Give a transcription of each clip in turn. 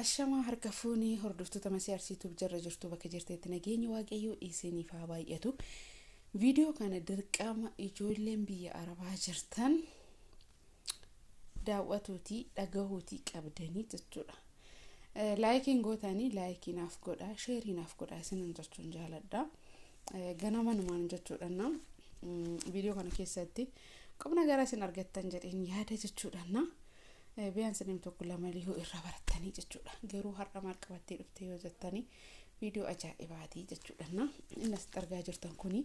Ashamaa harka fuunee hordoftoota Masii Arsiituuf jarra jirtu bakka jirtetti nageenyi Waaqayyoo isiniif haa baay'atu. Viidiyoo kana dirqama ijoolleen biyya Arabaa jirtan daawwatuutii dhagahuutii qabdanii jechuudha. Laayikiin gootanii laayikii naaf godhaa, sheerii naaf godhaa isinin jechuun jaaladha. Ganama numaan jechuudha. Viidiyoo kana keessatti qubna gara isin argattan jedheen yaada jechuudha. Biyaan sinim tokko lama liyuu irraa barattanii jechuudha. Garuu har'a maal qabattee dhufte yoo jettanii, viidiyoo ajaa'ibaatii jechuudha. Inni asitti argaa jirtan kuni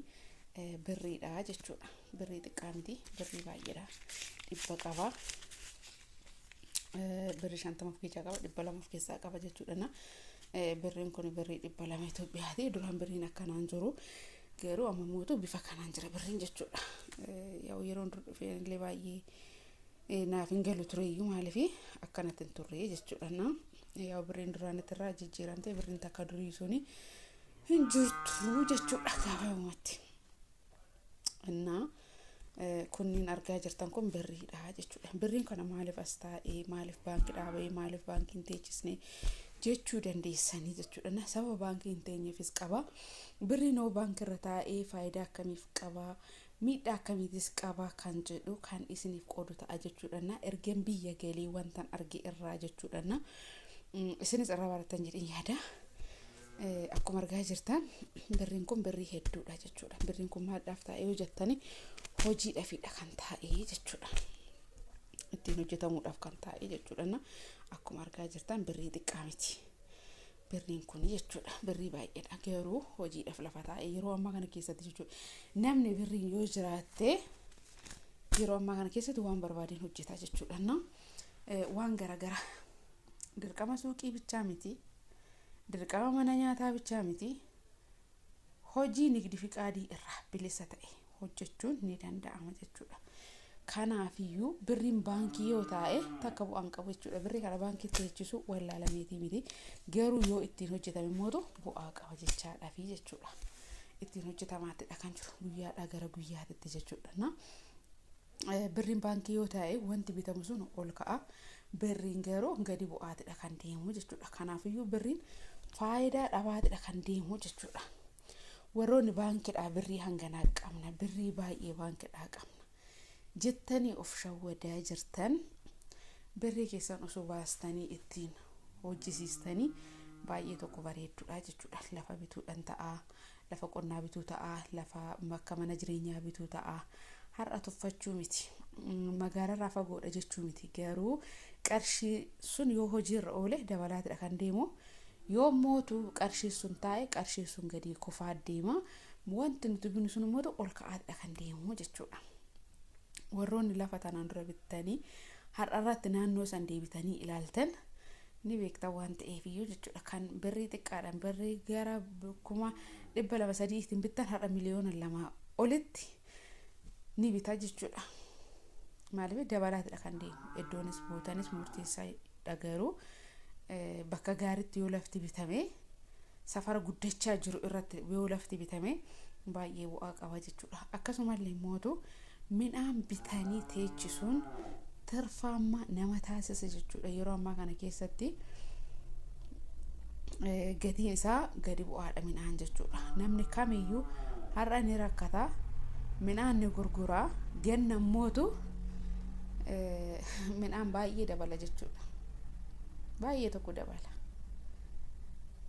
birriidha jechuudha. Birrii xiqqaa miti, birrii baay'eedha. 100 qaba. Birrii 50 of keessaa qaba, 200 of keessaa qaba jechuudha. Birriin kun birrii 200 Itoophiyaati. Duraan birriin akkanaan jiru. Garuu amma mootu bifa kanaan jira birriin jechuudha. Yeroon dur dhufee illee baay'ee naaf hin galu tureyyuu, maaliif akkanatti hin turre jechuudha. Yaa birriin duraan irraa jijjiiramte, birriin takka durii suni hin jirtu jechuudha gabaabumatti. Innaa kunniin argaa jirtan kun birriidha jechuudha. Birriin kana maaliif as taa'ee, maaliif baankii dhaabee, maaliif baankii hin teechisne jechuu dandeessanii jechuudha. Sababa baankii hin teenyeefis qaba. Birriin hoo baankii irra taa'ee faayidaa akkamiif qaba? Miidhaa akkamiitis qaba kan jedhu kan isiniif qoodu ta'a jechuudha. Ergan biyya galee wantan arge irraa jechuudha. Isinis irraa barattan jedheen yaada. Akkuma argaa jirtan birriin kun birrii hedduudha jechuudha. Birriin kun maaldhaaf taa'ee yoo jettani, hojiidhaafidha kan taa'ee jechuudha. Ittiin hojjetamuudhaaf kan taa'ee jechuudha. Akkuma argaa jirtan birrii xiqqaa miti. Birriin kun jechuudha, birrii baay'eedha, garuu hojiidhaaf lafa taa'ee yeroo ammaa kana keessatti jechuudha. Namni birriin yoo jiraatte yeroo ammaa kana keessatti waan barbaadeen hojjeta jechuudha. Waan garaagaraa, dirqama suuqii bichaa miti, dirqama mana nyaataa bichaa miti, hojii nigdi fiqaadii irraa bilisa ta'e hojjechuun ni danda'ama jechuudha. Kanaafiyyuu birriin baankii yoo taa'e takka bu'aan qabu jechuudha. Birrii kana baankiitti teechisuu wallaalameetii miti. Garuu yoo ittiin hojjetame mootu bu'aa qaba jechaadhaafi jechuudha. Ittiin hojjetamaattidha kan jiru guyyaadhaa gara guyyaatitti jechuudha. Birriin baankii yoo taa'e wanti bitamu sun ol ka'a. Birriin garuu gadi bu'aatidha kan deemu jechuudha. Kanaafiyyuu birriin faayidaa dhabaatidha kan deemu jechuudha. Warroonni baankiidhaa birrii hanganaa qabna, birrii baay'ee baankiidhaa qabna jettanii of shawwadaa jirtan, birrii keessan osoo baastanii ittiin hojjisiistanii baay'ee tokko bareedduudha jechuudha. Lafa bituudhaan ta'a, lafa qonnaa bituu ta'a, lafa bakka mana jireenyaa bituu ta'a. Har'a tuffachuu miti. Magaalarraa fagoodha jechuu miti. Garuu qarshii sun yoo hojiirra oole dabalaatidha kan deemu. Yoo mootu qarshii sun taa'e, qarshii sun gadi kufaa deema. Wanti nuti binu sun immoo ol ka'aadha kan deemu jechuudha. Warroonni lafa tanaan dura bittanii har'arratti naannoo san deebitanii ilaaltan ni beektan waan ta'eef iyyuu jechuudha. Kan birrii xiqqaadhaan birrii gara 200,000 300 ittiin bittan har'a 2 miliyoona olitti ni bita jechuudha. Maaliif dabalaatidha kan deemu. Iddoonis bootanis murteessaadha, garuu bakka gaariitti yoo lafti bitame, safara guddachaa jiru irratti yoo lafti bitame baay'ee bu'aa qaba jechuudha. Akkasumallee mootu midhaan bitanii teechisuun tirfaammaa nama taasisa jechuudha. Yeroo ammaa kana keessatti gatiin isaa gadi bu'aadha midhaan jechuudha. Namni kamiyyuu har'a ni rakkata, midhaan ni gurguraa, ganna mootu midhaan baay'ee dabala jechuudha. Baay'ee tokko dabala.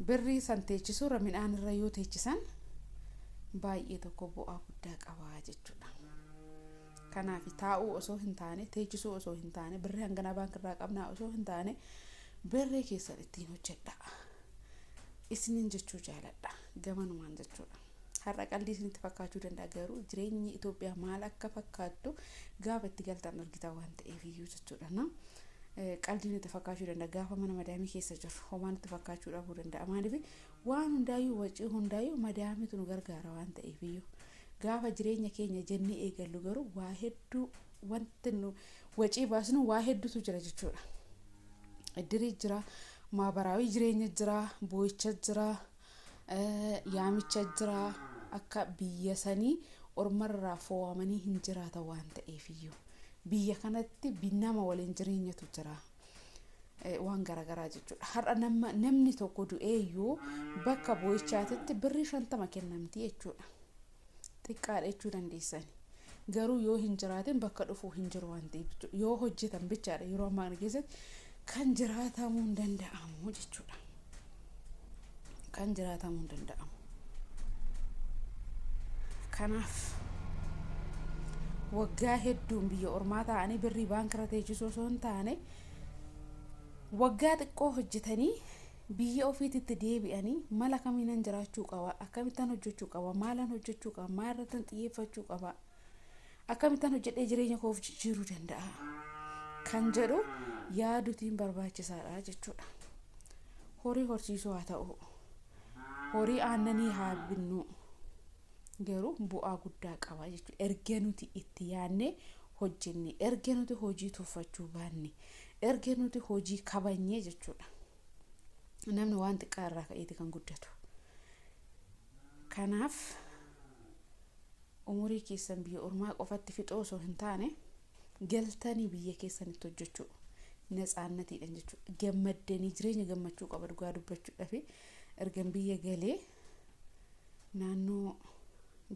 Birrii san teechisuurra midhaan irra yoo teechisan baay'ee tokko bu'aa guddaa qaba jechuudha. Kanaaf taa'uu osoo hin taane, teechisuu osoo hin taane, birrii hanganaa baankirraa qabnaa osoo hin taane, birrii keessan ittiin hojjedha. Isinin jechuu jaaladha gamanumaan jechuudha. Har'a qaldii isinitti fakkaachuu danda'a, garuu jireenyi Itoophiyaa maal akka fakkaattu gaafa itti galtan argitan waan ta'eef iyyuu jechuudha. Qaldii nutti fakkaachuu danda'a, gaafa mana madaamii keessa jiru homaa nutti fakkaachuu dhabuu danda'a. Maaliif waan hundaayyuu, wacii hundaayyuu madaamitu nu gargaara waan ta'eef iyyuu. Gaafa jireenya keenya jennee eegallu garuu waa hedduu wanti nu wacii baasnu waa hedduutu jira jechuudha. Iddirii jira, maabaraawii jireenya jira, boo'icha jira, yaamicha jira. Akka biyya sanii ormarraa fo'amanii hin jiraatan waan ta'eef iyyuu. Biyya kanatti nama waliin jireenyatu jira. Waan garaagaraa jechuudha. Har'a namni tokko du'eeyyuu bakka boo'ichaatitti birrii 50 kennamti jechuudha. Xiqqaadha jechuu dandeessani. Garuu yoo hin jiraatin bakka dhufuu hin jiru waan ta'eef jechuudha. Yoo hojjetan bichaadha yeroo ammaa kana keessatti kan jiraatamuu hin danda'amu jechuudha. Kan jiraatamuu hin danda'amu. Kanaaf waggaa hedduun biyya ormaa taa'anii birrii baankirra teechisuu osoo hin taane, waggaa xiqqoo hojjetanii biyya ofiititti deebi'anii mala kamiinan jiraachuu qaba, akkamittan hojjechuu qaba, maalan hojjechuu qaba, maal irrattan xiyyeeffachuu qaba, akkamittan hojjedhee jireenya koo of jijjiiruu danda'a kan jedhu yaaduutiin barbaachisaadha jechuudha. Horii horsiisuu haa ta'u, horii aannanii haa binnu, garuu bu'aa guddaa qaba jechuudha. Erga nuti itti yaadnee hojjenne, erga nuti hojii tuffachuu baanne, erga nuti hojii kabajnee jechuudha. Namni waan xiqqaa irraa ka'eeti kan guddatu. Kanaaf umurii keessan biyya ormaa qofatti fixoo osoo hin taane, galtanii biyya keessanitti hojjechuu natsaannatiidhaan jechuudha. Gammaddanii jireenya gammachuu qaba dhugaa dubbachuudhaaf. Ergan biyya galee naannoo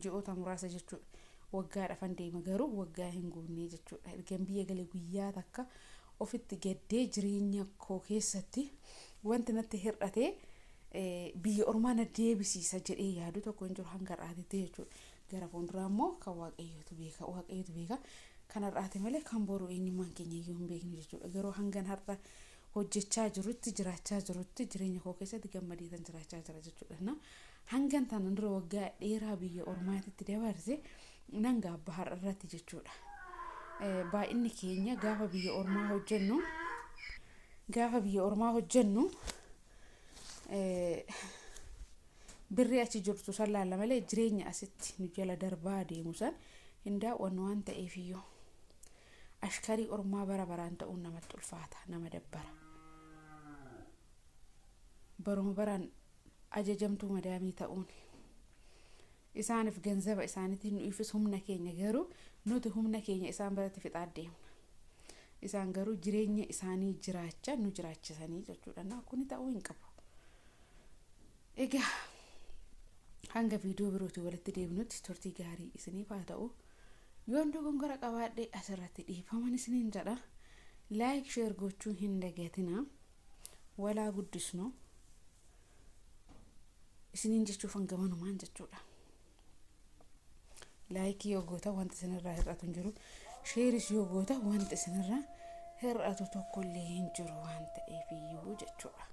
ji'oota muraasa jechuudha. Waggaadhaafan deema, garuu waggaa hin guunnee jechuudha. Ergan biyya galee guyyaa takka ofitti gaddee, jireenya koo keessatti wanti natti hir'atee biyya ormaa na deebisiisa jedhee yaadu tokko hin jiru hanga har'aatitti jechuudha. Gara fuulduraa immoo kan Waaqayyootu beeka, Waaqayyootu beeka. Kan har'aati malee kan boru eenyummaan keenya iyyuu hin beeknu jechuudha. Garuu hangan har'a hojjechaa jirutti, jiraachaa jirutti, jireenya koo keessatti gammadeetan jiraachaa jira jechuudha. Hangan tanan dura waggaa dheeraa biyya ormaatitti dabarse nan gaabba har'a irratti jechuudha. Baay'inni keenya gaafa biyya ormaa hojjennu birrii achi jirtu san laalla malee, jireenya asitti nu jala darbaa deemu san hin daawwannu waan ta'eef iyyuu ashkarii ormaa bara baraan ta'uun namatti ulfaata, nama dabbara. Baruma baraan ajajamtuu madaamii ta'uun isaaniif ganzaba isaaniitiin, nuufis humna keenya, garuu nuti humna keenya isaan biratti fixaa deemna. Isaan garuu jireenya isaanii jiraacha nu jiraachisanii jechuudha. Kuni ta'uu hin qabu. Egaa hanga viidiyoo birootii walitti deebinutti turtii gaarii isiniif haa ta'u. Yoon dogongora qabaadhe asirratti dhiifaman isiniin jedha. Like, share gochuu hin dagatina. Walaa guddisnu isiniin jechuuf hangamanumaan jechuudha. Like yoo goota wanti isinirraa hir'atu hin jiru. Share is yoo goota wanti isinirraa hir'atu tokkollee hin jiru waan ta'eef iyyuu jechuudha.